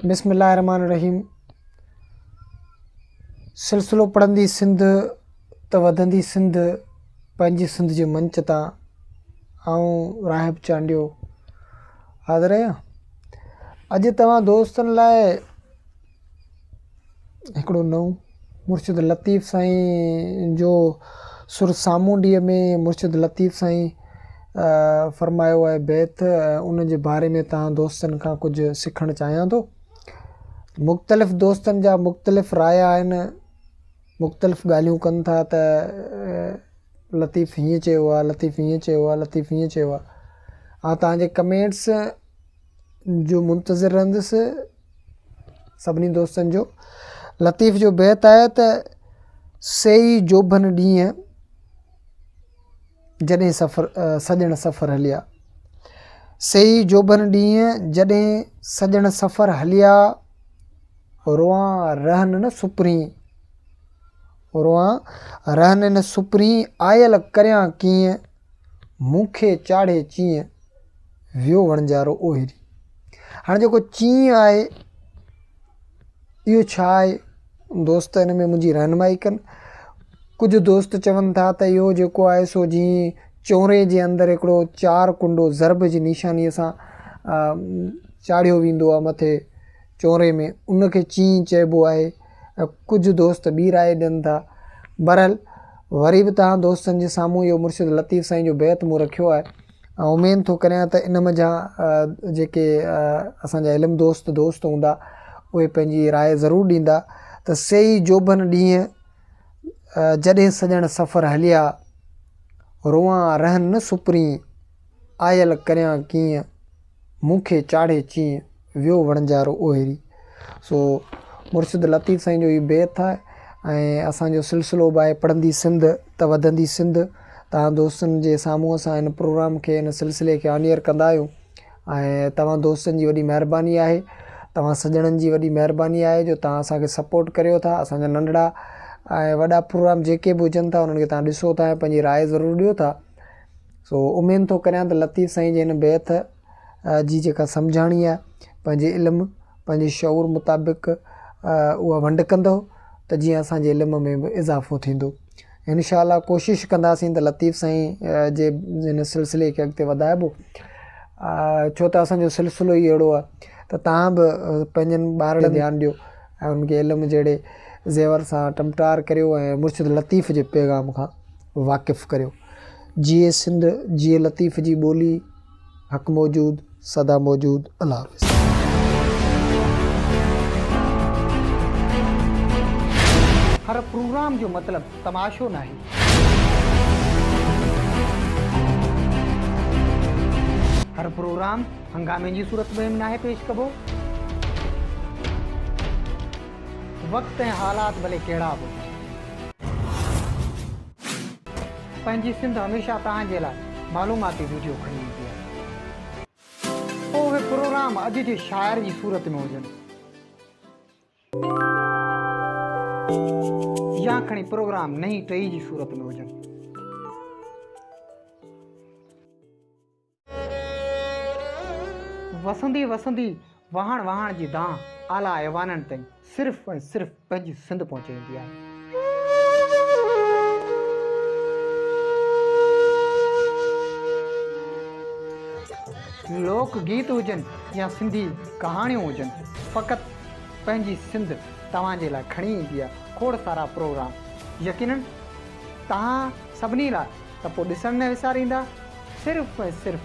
بسم الله الرحمٰن الرحيم سلسلو پڙهندي سنڌ ته وڌندي سنڌ پنهنجي سنڌ جي منچ تان آئون راهب چانڊيو حاضر آهيان اڄ توهان دوستن لاء هڪڙو نئون مرشد لطيف سائين جو سر سامونڊيء ۾ مرشد لطيف سائين فرمايو آهي بيت ان جي باري ۾ توهان دوستن کان ڪجهه سکڻ چاهيان ٿو. مختلف دوستن جا مختلف رايا آهن مختلف ڳالهيون ڪن ٿا ته لطيف هيئن چيو آهي لطيف هيئن چيو آهي لطيف هيئن چيو آهي آئون توهان جي ڪمينٽس جو منتظر رهندس سڀني دوستن جو لطيف جو بيت آهي ته سيئي جوڀن ڏينهن جڏهن سفر سڄڻ سفر هليا سيئي جوڀن ڏينهن جڏهن سڄڻ سفر هليا روئان رهن نه سپرين روئان رهن نه سپرين آيل ڪريان ڪيئن مون کي چاڙهي چيئن ويو وڻجارو اوهري. هاڻي جيڪو چيئن آهي اهو ڇا آهي دوست ان ۾ منهنجي رهنمائي ڪن. ڪجهه دوست چون ٿا ته اهو جيڪو آهي سو جيئن چونري جي اندر هڪڙو چار ڪنڊو ضرب جي نشانيء سان چاڙهيو ويندو آهي مٿي چونري ۾ ان کي چيئن چئبو آهي ۽ ڪجهه دوست ٻي راء ڏين ٿا. بهرحال وري به توهان دوستن جي سامهون اهو مرشد لطيف سائين جو بيت مون رکيو آهي ۽ اميد ٿو ڪريان ته ان منجهان جيڪي اسان جا علم دوست دوست هوندا اهي پنهنجي راء ضرور ڏيندا ته سيئي جوڀن ڏينهن جڏهن سڄڻ سفر هليا روئان رهن نه سپرين آيل ڪريان ڪيئن مون کي چاڙهي چيئن ويو وڻجارو اوهيري. سو مرشد لطيف سائين جو هي بيت آهي ۽ اسان جو سلسلو به آهي پڙهندي سنڌ ته وڌندي سنڌ توهان دوستن جي سامهون اسان هن پروگرام کي هن سلسلي کي آن ايئر ڪندا آهيون ۽ توهان دوستن جي وڏي مهرباني آهي توهان سڄڻن جي وڏي مهرباني آهي جو توهان اسان کي سپورٽ ڪريو ٿا اسان جا ننڍڙا ۽ وڏا پروگرام جيڪي به هجن ٿا انهن کي توهان ڏسو ٿا ۽ پنهنجي راء ضرور ڏيو ٿا سو اميد ٿو ڪريان ته لطيف سائين جي هن بيت جي جيڪا سمجهاڻي آهي پنهنجي علم پنهنجي شعور مطابق اها ونڊ ڪندؤ ته جيئن اسان جي علم ۾ به اضافو ٿيندو انشاء الله ڪوشش ڪنداسين ته لطيف سائين جي هن سلسلي کي اڳتي وڌائبو ڇو ته اسانجو سلسلو ئي اهڙو آهي ته توهان به پنهنجن ٻارن تي ڌيان ڏيو ۽ انهن کي علم جهڙي زيور سان ٽمٽار ڪريو ۽ مرشد لطيف جي پيغام کان واقف ڪريو. جيئي سنڌ جيئي لطيف جي ٻولي حق موجود سدا موجود الله حافظ. هر پروگرام جو مطلب تماشو ناهي. هر پروگرام هنگامي جي صورت ۾ به ناهي پيش ڪبو. وقت ۽ حالات ڀلي ڪهڙا به هجن. پنهنجي سنڌ هميشه توهان جي لاء معلوماتي وڊيو کڻي ايندي آهي. پوء اهي پروگرام اڄ جي شاعر جي صورت ۾ هجن يا کڻي پروگرام نئين ٽهي جي صورت ۾ هجن. وسندي وسندي واهڻ واهڻ جي دانهن اعليٰ ايوانن تائين صرف ۽ صرف پنهنجي سنڌ پهچائيندي آهي. لوڪ گيت هجن يا سنڌي ڪهاڻيون هجن فقط پنهنجي سنڌ توهان جي لاء کڻي ايندي آهي کوڙ سارا پروگرام يقينن توهان سڀني لاء ته پوء ڏسڻ نه وساريندا صرف ۽ صرف.